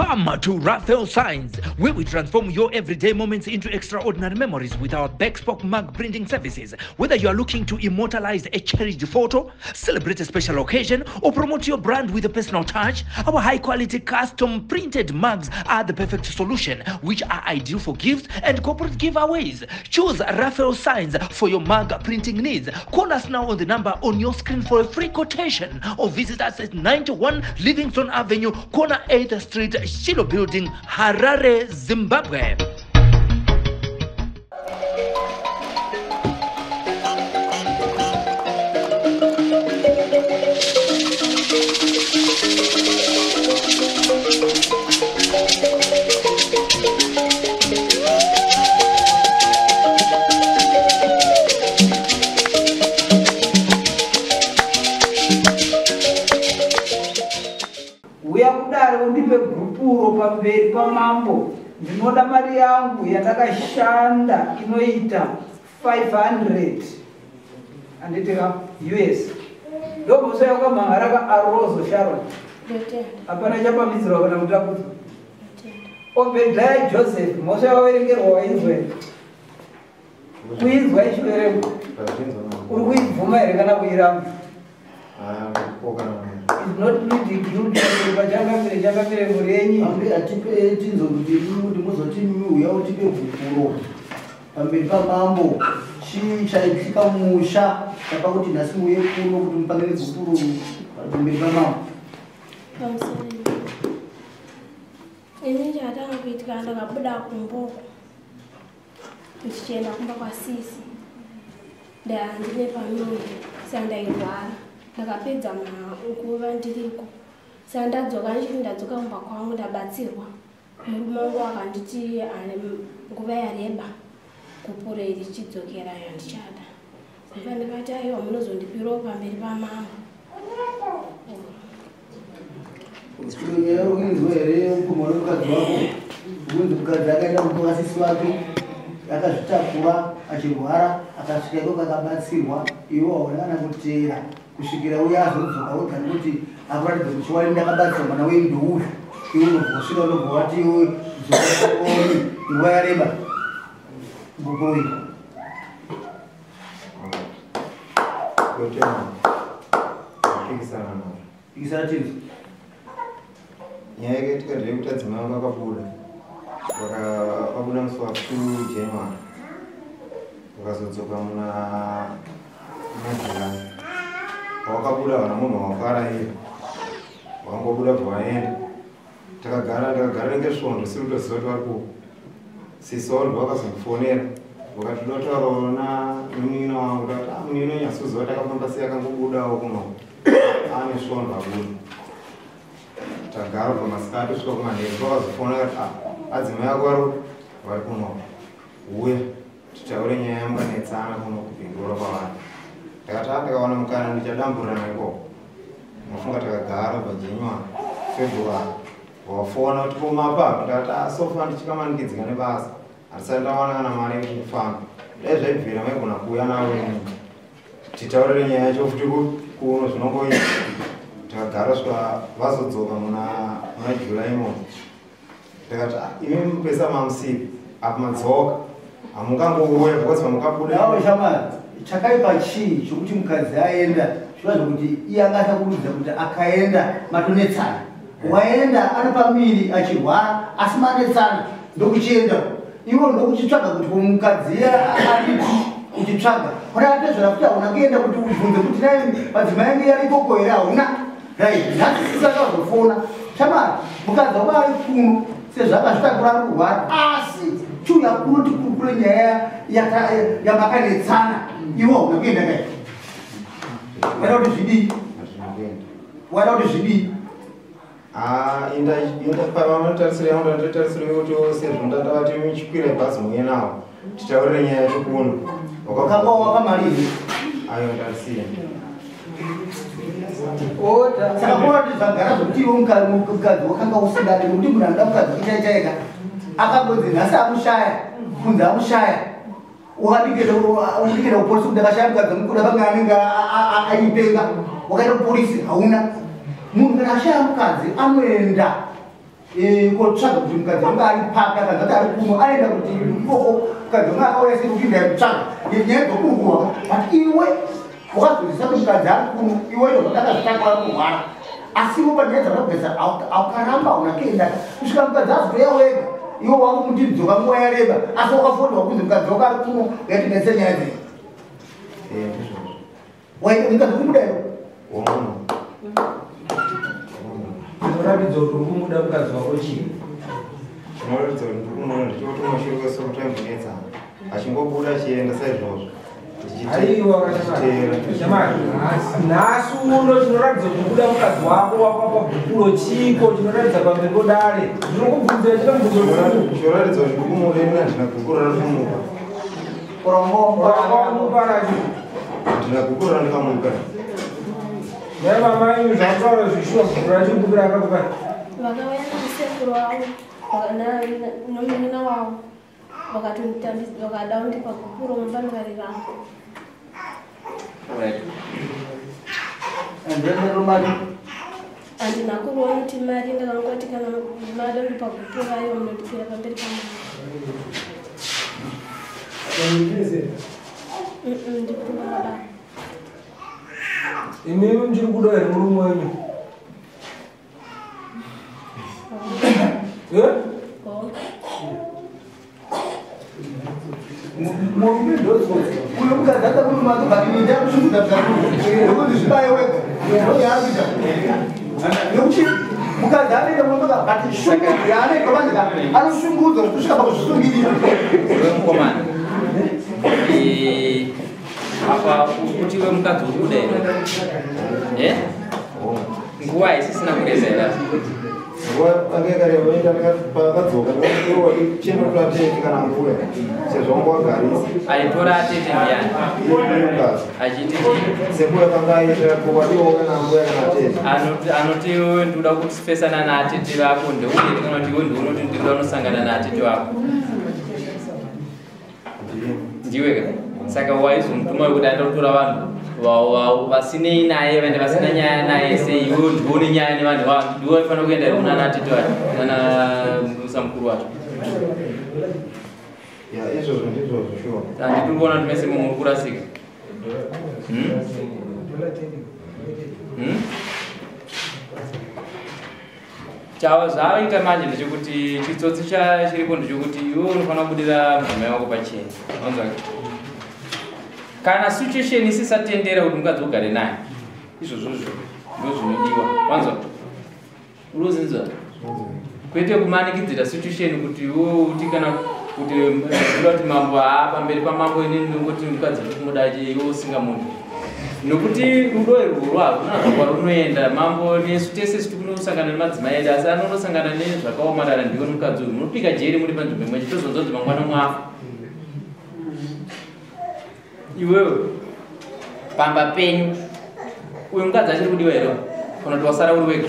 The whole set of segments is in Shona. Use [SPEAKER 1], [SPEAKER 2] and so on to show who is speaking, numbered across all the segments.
[SPEAKER 1] Come to Raphael Signs, where we transform your everyday moments into extraordinary memories with our bespoke mug printing services. Whether you are looking to immortalize a cherished photo, celebrate a special occasion, or promote your brand with a personal touch, our high quality custom printed mugs are the perfect solution, which are ideal for gifts and corporate giveaways. Choose Raphael Signs for your mug printing needs. Call us now on the number on your screen for a free quotation or visit us at 91 Livingston Avenue, corner 8th Street, Shiloh Building, Harare, Zimbabwe.
[SPEAKER 2] Uya kudare undipe gupuro pamberi pamambo. Ndinoda mari yangu yatakashanda inoita 500 handiti ka US. Ndomhosva yakamhan'ara kaArozo Sharon. Hapana chapamidzirwa kana kutapudzwa. Obadiah Joseph, mhosva yakaverengerwa wainzwa here? Kuinzwa ichiverengwa. Uri kuibvuma here kana kuiramba? Is not pleading guilty pachangamire changamire mhuri yenyu.
[SPEAKER 3] Ambi atipe tinzo kuti kuti muzoti uya utipe gupuro pamberi pamambo. Chii chaitika mumusha chapa kuti nhasi uye kuno kuti mupangire gupuro pamberi pamambo?
[SPEAKER 4] Pamusoro. Ini chatanga kuitika ndakabuda kumboko ndichienda kumba kwasisi. Ndandine pamiri saka ndairwara. Ndakapedza nguva ndiriko. Saka ndadzoka ndichiti ndadzoka kumba kwangu ndabatsirwa. Murume wangu akanditi nguva yareba gupuro iri richidzokera handichada. Saka ndikati aiwa munozondipirawo pamberi pamambo.
[SPEAKER 3] Nyaya uri kuinzwa here mukoma wemukadzi wako? Kunzi mukadzi akaenda kumba kwasisi wake akazvitakura achirwara akasvika ikoko akabatsirwa iwe hauna kana kuteera kusvikira uya azodzoka oga nekuti akuratidza kuti chiwani ndakabatsira mwana wenyu ndouyu. Iwe unobva wasvika unobva wati iwe dzoka nguva yareba gupuro iyi. Pikisana tinzwe.
[SPEAKER 5] Nyaya yakaitika ndeyekuti adzimai vangu vakabuda. Vakabuda musi wa 2 January. Vakazodzoka muna July. Pavakabuda vana munhu wakaraira. Vakangobuda bva vaenda. Takagara ndakagara ngesvondo siri kutoziva kuti vari kupi. Sisi wavo ndobva vakazondifonera. Vakati toda kutaurawo nemunin'ina wangu. Ndakati munin'ina wenyu hasi kuziva kuti akafamba sei akangobudawo kuno. Ane svondo abuda. Tagara kubva masikati kusvika kumanheru. Vakazofona vakati adzimai ako vari kuno. Uya titaure nyaya yamukanetsana kuno kupindura kwavari. Ndakati ndakawana mukana ndichadamburana ikoko. Mafunga takagara kubva January, February. Wafona kuti komapa. Ndakati sofa ndichikamanikidzika nebasa. Handisati ndawana kana mari yekufamba. Dai zvaibvira maigona kuuya navo inini. Titaurire nyaya yacho futi kuno zvinongoita. Takagara svika vazodzoka muna July imomo. Ndakati imi mupesa mamusipi apa madzoka hamungangouya because mamukabuda.
[SPEAKER 3] Nawo shamwari, chakaipa chii chokuti mukadzi aenda zviva zvokuti iye anga achakurudza kuti akaenda matonetsana. Waenda ari pamiri achirwara asi manetsana ndokuchienda. Iwe ndokuchitsvaga kuti mukadzi aripi uchitsvaga. Ora atezvera kuti hauna kuenda kuti ubvunze kuti dai madzimai angu ari ikoko here hauna. Right, nhasi sisi akazofona. Shamwari, mukadzi wako ari kuno sezvaakazvitakura ari kurwara asi chiuya kuno tikurukure nyaya yamakanetsana. Iwe hauna kuenda kai. Waida kuti zvidii? Waida kuti zvidii?
[SPEAKER 5] Inda pamatarisiro yangu ndatotarisiro yekuti sezvo ndandavati michikwira bhazi muuye nawo titaurire nyaya yacho kuno.
[SPEAKER 3] Wakanga wakamalii?
[SPEAKER 5] Ayo ndarisiya.
[SPEAKER 3] Saka kuona kuti zvagara zvokuti iwe mukadzi wakanga usingadi nekuti munhu anoda mukadzi wake chaichaika akangonzi nhasi amushaya kunzi amushaya wakadikira kupolisi kuti akashaya mukadzi mukuda panga anenge aipenga wakaenda kupolisi hauna. Munhu kana ashaya mukadzi anoenda Kotsvaga kuti mukadzi wangu ari papi, akanzi ari kuno, aenda kuti ikoko mukadzi wangu akauya sei kuti ndaimutsvaga. Nyaya dzokurwa. But iwe wakazozvisa kuti mukadzi ari kuno, iwe ndozvatakazvitanga vari kurwara. Asi iwe panyaya dzakageza ukaramba una kuenda kusvika mukadzi azouya wega. Iwe wangu mutidzoka nguva yareba, asi wakafonderwa kunzi mukadzi wako ari kuno, ngatinetse nyaya dzei. Waita mukadzi uri kuda iwe?
[SPEAKER 2] Chinoratidza kuti uri kumuda mukadzi wako chii?
[SPEAKER 5] Chinoratidza kuti ndiri kumuda ndechekuti kumashure kwese kutaimbonetsana. Achingobuda achienda saizvozvo.
[SPEAKER 2] Aiwa shamwari, nhasi uno chinoratidza kuti kuda mukadzi wako wakapa gupuro chiko chinoratidza pamberi podare. Ndinokubvunzira chine mubvunzo.
[SPEAKER 5] Chinoratidza kuti ndiri kumuda ini handina gupuro randinomupa.
[SPEAKER 2] Wakamupa racho.
[SPEAKER 5] Handina gupuro randikamupa.
[SPEAKER 2] Naye mama imi zvakutaura zvishuwa gupuro racho gupuro rakakupa.
[SPEAKER 4] Vakauya nasekuru wavo nomunina wavo vakada kundipa gupuro mumba ndikariramba. Handina kuona kuti mari ndakangoti kana mada kundipa gupuro rayo munondipira pamberi pamai. Ndikutumba baba.
[SPEAKER 2] Imimi muchiri kuda here murume wenyu?
[SPEAKER 3] Murume ndotsotsi. Uyo mukadzi akakuruma but ini ndakushungudza nekuti zvibaye wega. Ndoyaarikuita. Nekuti mukadzi anoenda munotoka but shungudzo yaanoitwa manje anoshungudzwa kusvika pakuzvisungirira.
[SPEAKER 6] Iwe mukomana. Apa kuti iwe mukadzi uri kuda here? Nguva haisisina kureba here?
[SPEAKER 5] Nguva anga yakareba pakadzoka ndikati atete kana mbuya sezvo wanga wagarisa.
[SPEAKER 6] Aitora atete ndiyani? Achiti chii?
[SPEAKER 5] Sekuru kanga aita wadiwa kana mbuya kana atete.
[SPEAKER 6] Anoti iwe ndinoda kupesana naatete vako ndeuye kana kuti iwe ndiunoti ndinoda kunosangana naatete vako. Ndiwe ka? Saka waizomutuma kuti aenda kutora vanhu vasinei naye vende vasina nyaya naye sei iwe ndione nyaya nevanhu ndiwe waifanira kuenda here kunana atete vacho nana samukuru wacho.
[SPEAKER 5] Ya izvozvo ndizvozvo sure.
[SPEAKER 6] Handiti kuona kuti mese muri kurasika. Chava zvavaita manje ndechekuti chitsotsi chiripo ndechekuti iwe unofanira kubudira mudzimai wako pachena. Wanzwa? Kana situation isisatendera kuti mukadzi ugare naye, izvozvo ndozvinodiwa. Wanzwa? Unozinzwa? Kwete kumanikidzira situation kuti iwe uti kana kuti unoda kuti mambo pamberi pamambo inini ndingoti mukadzi ndikumuda iwe usingamudi. Nokuti rudo irworwo haruna kwarunoenda. Mambo nesu tese tikunosangana nemadzimai edu asi anonosangana nezvakaomarara ndiwe mukadzi uyu. Munopika jeri muri panzvimbo imwe chete tozonzwa kuti mangwana mwafa. Iwewe pamba penyu uyu mukadzi achiri kudiwa here kana kuti wasara uri wega?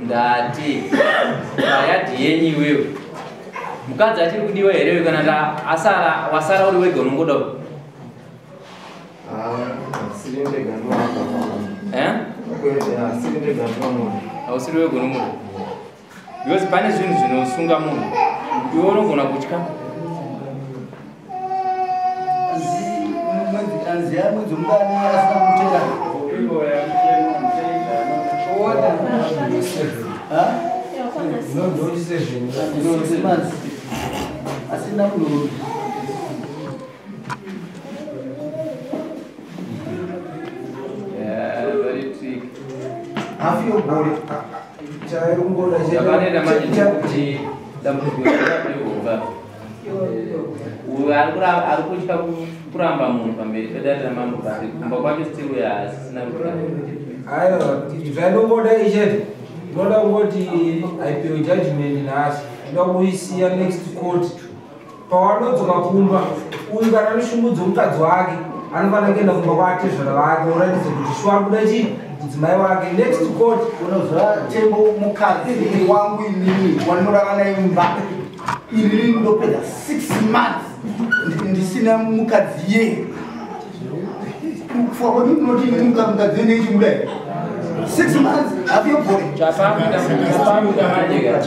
[SPEAKER 6] Ndati payadhi yenyu iwewe mukadzi achiri kudiwa here kana asara wasara uri wega unongoda? Hausiri wega unomuda because pane zvinhu zvinosunga munhu. Iwe unogona kutya.
[SPEAKER 3] Asina munhu.
[SPEAKER 6] Very tricky.
[SPEAKER 3] Hafi yogore.
[SPEAKER 6] Zvakaenda manje kuti dambudziko rakapiwa uyu ari kutya kuramba munhu pamberi pedare ramambo pari kumba kwake still haasisina kutya.
[SPEAKER 2] Aiwa zvandongoda ichete ndinoda kungoti aipiwe judgment nhasi ndoda kuisiya next court. Pawanodzoka kumba uyu kana anoshungudza mukadzi wake anofanira kuenda kumba kwaatezvara vake oratidza kuti shuwa kuda chii mudzimai wake. Next court
[SPEAKER 3] unozva tembo mukadzi wangu inini wandinorara naye mumba inini ndopedza 6 months ndisina mukadzi ye. Kufa kwani munoti inini mukadzi yeneichimuda here? 6 months hafu yegore.
[SPEAKER 6] Chapakuita manje ka.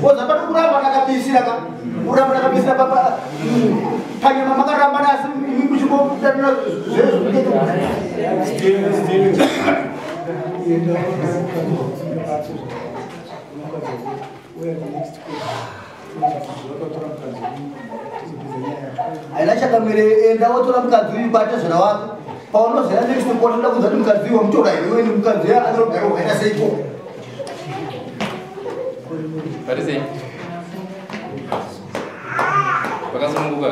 [SPEAKER 3] Koza pano kuramba takabisira ka. Kuramba takabisira papa. Panyama makaramba nasi imi muchimbokudanira zvezvo. Haina chakamire enda wotora mukadzi uyu batezvera wako. Paunozera next court ndoda kunzwa kuti mukadzi uyu wamutora here uye mukadzi uyu anogara wakaita seiko.
[SPEAKER 6] Parise. Vakasununguka.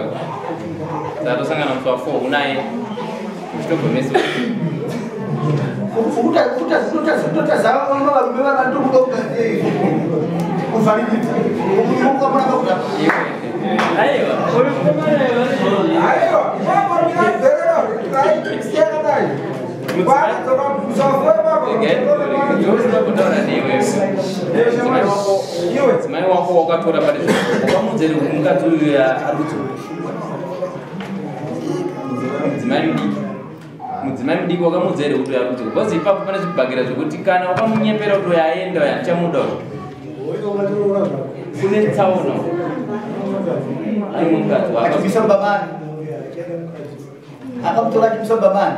[SPEAKER 6] Tatosangana musi wa 4 unaye. Uchitogomesa.
[SPEAKER 3] Kutazama varume vanatobuda mukadzi kuvharirika. Ukamona kakuda.
[SPEAKER 6] Aiwa, uyu mukomana
[SPEAKER 2] Aiwa, ipapo ndinabherera siyana
[SPEAKER 6] Mudzimai wako wakatora pari wakamuudza here kuti mukadzi uyu ari kudzoka. Mudzimai mudiki. Mudzimai mudiki wakamuudza here kuti uyu ari kudzoka. Because ipapo pane zvibhakera zvekuti kana wakamunyepera kuti uyu aenda uyu handichamuda uyu. Kune tsaona. Ari mukadzi wako.
[SPEAKER 3] Achibisa mubamani. Akamutora achibisa mubamani.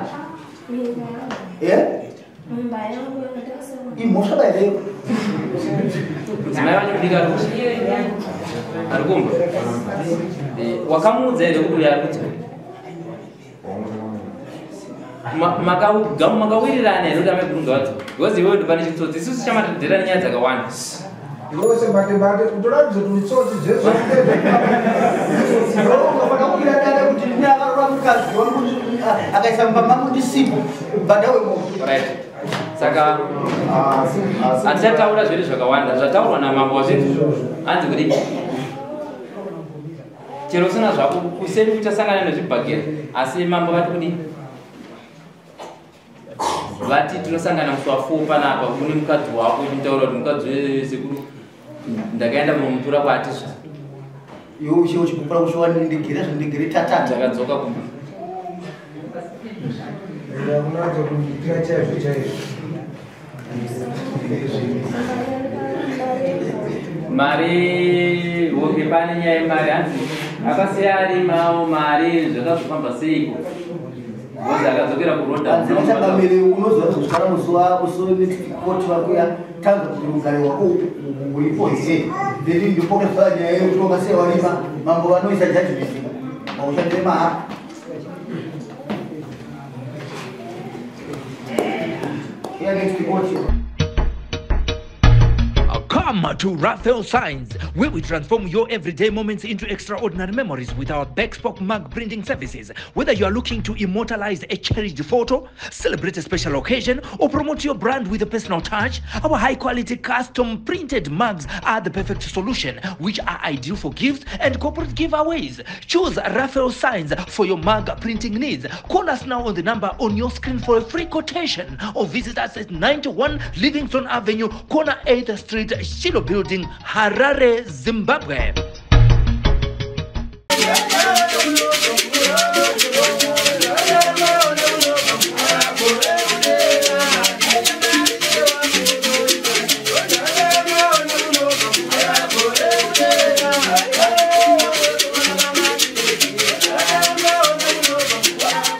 [SPEAKER 4] Mumba yangu yandatasema.
[SPEAKER 3] Imhosva here?
[SPEAKER 6] Mudzimai wacho mudiki ari kumba. Wakamuudza here kuti uyu ari kudzoka? Makawirirana here kuti amaiguru ngavadzoke? Because iwewe ndo pane chitsotsi. Isusu chamatadhera nenyaya dzakawanda.
[SPEAKER 2] Rose bate bate kutoratidza kuti utsotsi Jesu
[SPEAKER 3] Vakawirirana kuti ndine akarora mukadzi wangu akaisa mumba mangu ndisipo bhadhawe moto.
[SPEAKER 6] Right. Saka hatichataura zvedu zvakawanda. Zvataurwa namambo wazvinhu hanzi kuti chero usina zvako kuseri kuchasangana nezvibhagera asi mambo vati kudii? Vati tinosangana musi wa 4 panapa kune mukadzi wako uchimutaura kuti mukadzi wesekuru ndakaenda munomutora kwaatizva.
[SPEAKER 3] Iwe ushe uchipupura kushuwa ndigere zvindigere tatata.
[SPEAKER 6] Ndakadzoka kumba.
[SPEAKER 2] Unadzo kundiitira chaizvo chaizvo.
[SPEAKER 6] Mari woke pane nyaya yemari hanzi akasiya arimawo mari zvakazofamba seiko? Because akadzokera kuronda.
[SPEAKER 3] Hanzi chakamire unoziva kuti kusvika musi wa musi wenext court vakuya tanzwa kuti rugare rwako uripo here. Then ndopokeswa nyaya yekuti wakasiya warima mambo vanoisa judgment. Maushandire mahara. Yeah, next court.
[SPEAKER 1] Come to Raphael Signs, where we transform your everyday moments into extraordinary memories with our bespoke mug printing services. Whether you are looking to immortalize a cherished photo, celebrate a special occasion, or promote your brand with a personal touch, our high-quality custom printed mugs are the perfect solution, which are ideal for gifts and corporate giveaways. Choose Raphael Signs for your mug printing needs. Call us now on the number on your screen for a free quotation, or visit us at 91 Livingston Avenue, corner 8th Street, Shiloh Building, Harare, Zimbabwe.